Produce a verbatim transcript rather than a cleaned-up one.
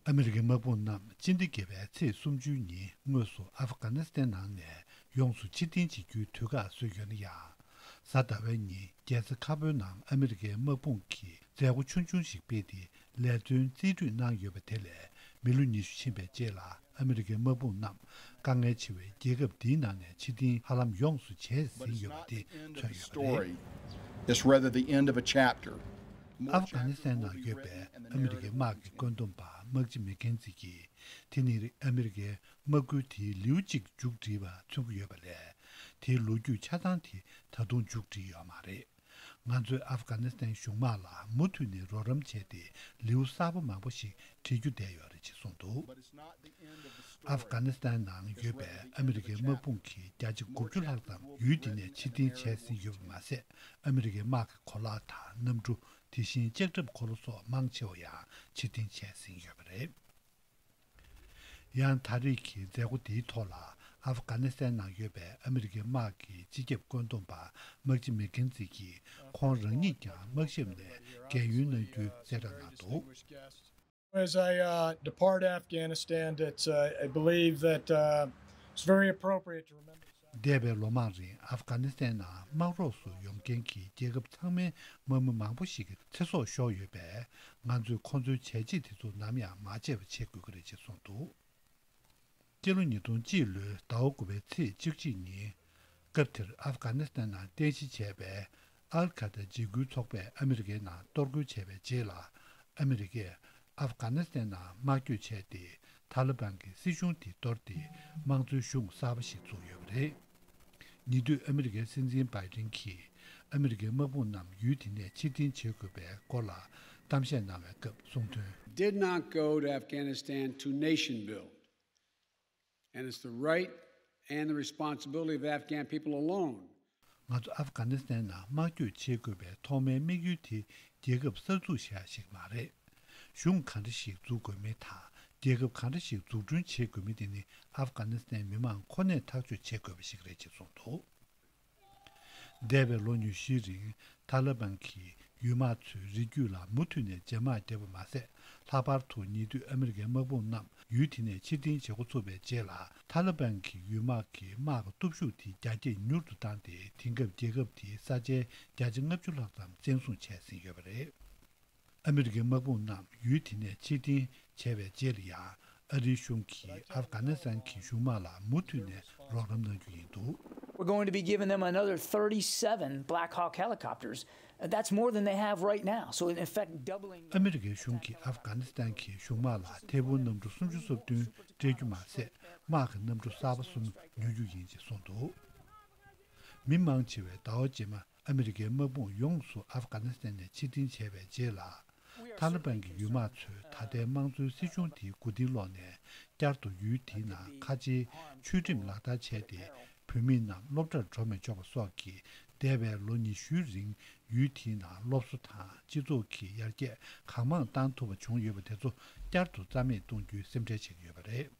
ཨ་མི་རི་ཀའི་དམག་དཔུང་རྣམས་སྤྱི་ཟླ་བརྒྱད་པའི་ཚེས་སུམ་ཅུའི་ཉིན་དངོས་སུ་ཨབ་གྷ་ནི་སི་ཐན་ནང་ནས་ཡོངས་སུ་ཕྱིར་འཐེན་བྱེད་རྒྱུའི་དུས་བཀག་བཟོས་ཡོད་ན་ཡང་། གཟའ་ཟླ་བའི་ཉིན་རྒྱལ་ས་ཁ་བོད་ནང་ཨ་མི་རི་ཀའི་དམག་དཔུང་གིས་མཛད་སྒོ་ཆུང་ཆུང་ཞིག་སྤེལ་ཏེ། ལས་བརྩོན་རྩིས་སྤྲོད་གནང་ཡོད་པ་དེ་ལས། མི་ལོ་ཉི་ཤུ་ཕྱིན་པའི་རྗེས་ལ་ཨ་མི་རི་ཀའི་དམག་དཔུང་རྣམས་དཀའ་ངལ་ཆེ་བའི་རྒྱལ་ཁབ་འདིའི་ནང་ནས་ཕྱིར་འཐེན་ཧ་ལམ་ཡོངས་སུ་བྱས་ཟིན་ཡོད་པ་དེ་མཚོན་ཡོད་པ་རེད། It's rather the end of a chapter. ཨབ་གྷ་ནི་སི་ཐན་ནང་ཡོད་པའི་ཨ་མི་རི་ཀའི་དམག་གི་བཀོད་འདོམས་པ་མག་ཅི་མེ་ཁེན་ཛི་གིས། དེ་ནི་ཨ་མི་རི་ཀའི་དམག་ཁུལ་དེའི་ལེའུ་གཅིག་མཇུག་བསྒྲིལ་བ་མཚོན་གྱི་ཡོད་པ་ལས། དེའི་ལོ་རྒྱུས་ཆ་ཚང་དེ་ད་དུང་མཇུག་བསྒྲིལ་ཡོད་མ་རེད། ང་ཚོས་ཨབ་གྷ་ནི་སི་ཐན་གཞུང་དམག་ལ་མུ་མཐུད་ནས་རོགས་རམ་བྱས་ཏེ། ལེའུ་གསར་པ་མང་པོ་ཞིག་འབྲི་རྒྱུ་བསྡད་ཡོད་རེད་ཅེས་གསུངས་འདུག་ཨབ་གྷ་ནི་སི་ཐན་ནང་ཡོད་པའི་ཨ་མི་རི་ཀའི་དམག་དཔུང་གིས་བརྒྱ་ཆ་དགུ་བཅུ་ལྷག་ཙམ་ཡུལ་དེ་ནས་ཕྱིར་འཐེན་བྱས་ཟིན་ཡོད་པ་མ་ཟད། ཨ་མི་རི་ཀའི་དམག་གི་གོ་ལག་དང་གནམ་གྲུ། དེ་བཞིན་ལྕགས་ཁྲབ་འཁོར་ལོ་སོགས་མང་ཆེ་བ་ཡང་ཕྱིར་འཐེན་བྱས་ཟིན་ཡོད་པ་རེད། ཡང་ད་རེས་ཀྱི་མཛད་སྒོ་དེའི་ཐོག་ལ། ཨབ་གྷ་ནི་སི་ཐན་ནང་ཡོད་པའི་ཨ་མི་རི་ཀའི་དམག་གི་སྤྱི་ཁྱབ་བཀོད་འདོམས་པ་མག་ཅི་མེ་ཁེན་ཛི་གིས། ཁོང་རང་ཉིད་ཀྱང་དམག་ཞབས་ནས་རྒན་ཡོལ་གནང་རྒྱུའི་གསལ་བསྒྲགས་གནང་འདུག As I uh, depart Afghanistan, it's, uh, I believe that uh, it's very appropriate to remember འདས་པའི་ལོ་མང་རིང་ཨབ་གྷ་ནི་སི་ཐན་ནང་དམག་རོགས་སུ་ཡོང་མཁན་གྱི་རྒྱལ་ཁབ་ཚང་མའི་དམག་མི་མང་པོ་ཞིག་གི་ཚེ་སྲོག་ཤོར་ཡོད་པས། ང་ཚོས་ཁོང་ཚོའི་བྱས་རྗེས་དེ་ཚོ་ནམ་ཡང་མ་བརྗེད་པ་བྱེད་དགོས་ཀྱི་རེད་ཅེས་གསུངས་འདུག་སྤྱི་ལོ་ཉིས་སྟོང་གཅིག་ལོའི་ཟླ་བ་དགུ་པའི་ཚེས་བཅུ་གཅིག་ཉིན། སྐབས་དེར་ཨབ་གྷ་ནི་སི་ཐན་ནང་རྟེན་གཞི་བྱས་པའི་ཨལ་ཁ་ད་འཇིགས་སྐུལ་ཚོགས་པས་ཨ་མི་རི་ཀའི་ནང་གཏོར་རྒོལ་བྱས་པའི་རྗེས་ལ། ཨ་མི་རི་ཀས་ཨབ་གྷ་ནི་སི་ཐན་ནང་དམག་བསྐྱོད་བྱས་ཏེ། ཐ་ལི་བན་གྱི་སྲིད་གཞུང་དེ་གཏོར་ཏེ། དམངས་གཙོའི་གཞུང་གསར་པ་ཞིག་བཙུགས་ཡོད་པ་རེད། ཉེ་དུས་ཨ་མི་རི་ཀའི་སྲིད་འཛིན་བྷའི་ཌེན་གྱིས། ཨ་མི་རི་ཀའི་དམག་དཔུང་རྣམས་ཡུལ་དེ་ནས་ཕྱིར་འཐེན་བྱེད་དགོས་པའི་སྐོར་ལ་གཏམ་བཤད་གནང་བའི་སྐབས་གསུངས་དོན། Did not go to Afghanistan to nation build. And it's the right and the responsibility of Afghan people alone. ང་ཚོ་ཨབ་གྷ་ནི་སི་ཐན་ནང་དམག་བསྐྱོད་བྱེད་དགོས་པའི་ཐོག་མའི་དམིགས་ཡུལ་དེ་རྒྱལ་ཁབ་གསར་འཛུགས་བྱེད་ཡ་ཞིག་མ་རེད། གཞུང་གང་འདྲ་ཞིག་འཛུགས་དགོས་མིན་དང་། རྒྱལ་ཁབ་གང་འདྲ་ཞིག་འཛུགས་སྐྲུན་བྱེད་དགོས་མིན་དེ་ནི་ཨབ་གྷ་ནི་སི་ཐན་མི་མང་ཁོ་ནས་ཐག་གཅོད་བྱེད་དགོས་པ་ཞིག་རེད་ཅེས་གསུངས་འདུག་འདས་པའི་ལོ་ཉི་ཤུའི་རིང་ཐ་ལི་བན་གྱིས་ཡུལ་དམག་ཚོའི་རིགས་རྒྱུད་ལ་མུ་མཐུད་ནས་འཇབ་དམག་བརྒྱབ་པ་མ་ཟད། ལྷག་པར་དུ་ཉེ་དུས་ཨ་མི་རི་ཀའི་དམག་དཔུང་རྣམས་ཡུལ་དེ་ནས་ཕྱིར་འཐེན་བྱེད་འགོ་ཚུགས་པའི་རྗེས་ལ། ཐ་ལི་བན་གྱི་ཡུལ་དམག་གིས་དམག་གི་སྟོབས་ཤུགས་དེ་རྒྱ་སྐྱེད་མྱུར་དུ་བཏང་སྟེ། དེང་སྐབས་རྒྱལ་ཁབ་དེའི་ས་ཆའི་བརྒྱ་ཆ་ལྔ་བཅུ་ལྷག་ཙམ་བཙན་བཟུང་བྱས་ཟིན་ཡོད་པ་རེད། ཨ་མི་རི་ཀའི་དམག་དཔུང་རྣམས་ཡུལ་དེ་ནས་ཕྱིར་འཐེན་བྱས་པའི་རྗེས་ལ་ཡང་། ཨ་རིའི་གཞུང་གིས་ཨབ་གྷ་ནི་སི་ཐན་གྱི་གཞུང་དམག་ལ་མུ་མཐུད་ནས་རོགས་རམ་གནང་རྒྱུ་ཡིན་འདུག We're going to be giving them another thirty-seven Black Hawk helicopters. That's more than they have right now. So, in effect, doubling. ཨ་མི་རི་ཀའི་གཞུང་གིས་ཨབ་གྷ་ནི་སི་ཐན་གྱི་གཞུང་དམག་ལ་ཐད་འཕུར་གནམ་གྲུ་སུམ་ཅུ་སོ་བདུན་སྤྲད་རྒྱུ་མ་ཟད། དམག་གི་གནམ་གྲུ་གསར་པ་གསུམ་ཉོ་རྒྱུ་ཡིན་ཅེས་གསུངས་འདུག་མི་མང་ཆེ་བས་ཟླ་བ་རྗེས་མ་ཨ་མི་རི་ཀའི་དམག་དཔུང་ཡོངས་སུ་ཨབ་གྷ་ནི་སི་ཐན་ནས་ཕྱིར་འཐེན་བྱས་པའི་རྗེས་ལ། ཐ་ལི་བན་གྱི་ཡུལ་དམག་ཚོས་ད་ལྟའི་དམངས་གཙོའི་སྲིད་གཞུང་དེའི་མགོ་རྟིང་སློག་ནས། བསྐྱར་དུ་ཡུལ་དེའི་ནང་ཁ་ཆེའི་ཆོས་ཁྲིམས་ལག་བསྟར་བྱས་ཏེ། བུད་མེད་རྣམས་སློབ་གྲྭར་འགྲོ་མི་ཆོག་པ་སོགས་ཀྱིས། འདས་པའི་ལོ་ཉི་ཤུའི་རིང་ཡུལ་དེའི་ནང་སློབ་གསོ་དང་སྤྱི་ཚོགས་ཀྱི་ཡར་རྒྱས་གང་མང་བཏང་ཐུབ་པ་བྱུང་ཡོད་པ་དེ་ཚོ་བསྐྱར་དུ་རྩ་མེད་གཏོང་རྒྱུའི་སེམས་ཁྲལ་བྱེད་ཀྱི་ཡོད་པ་རེད།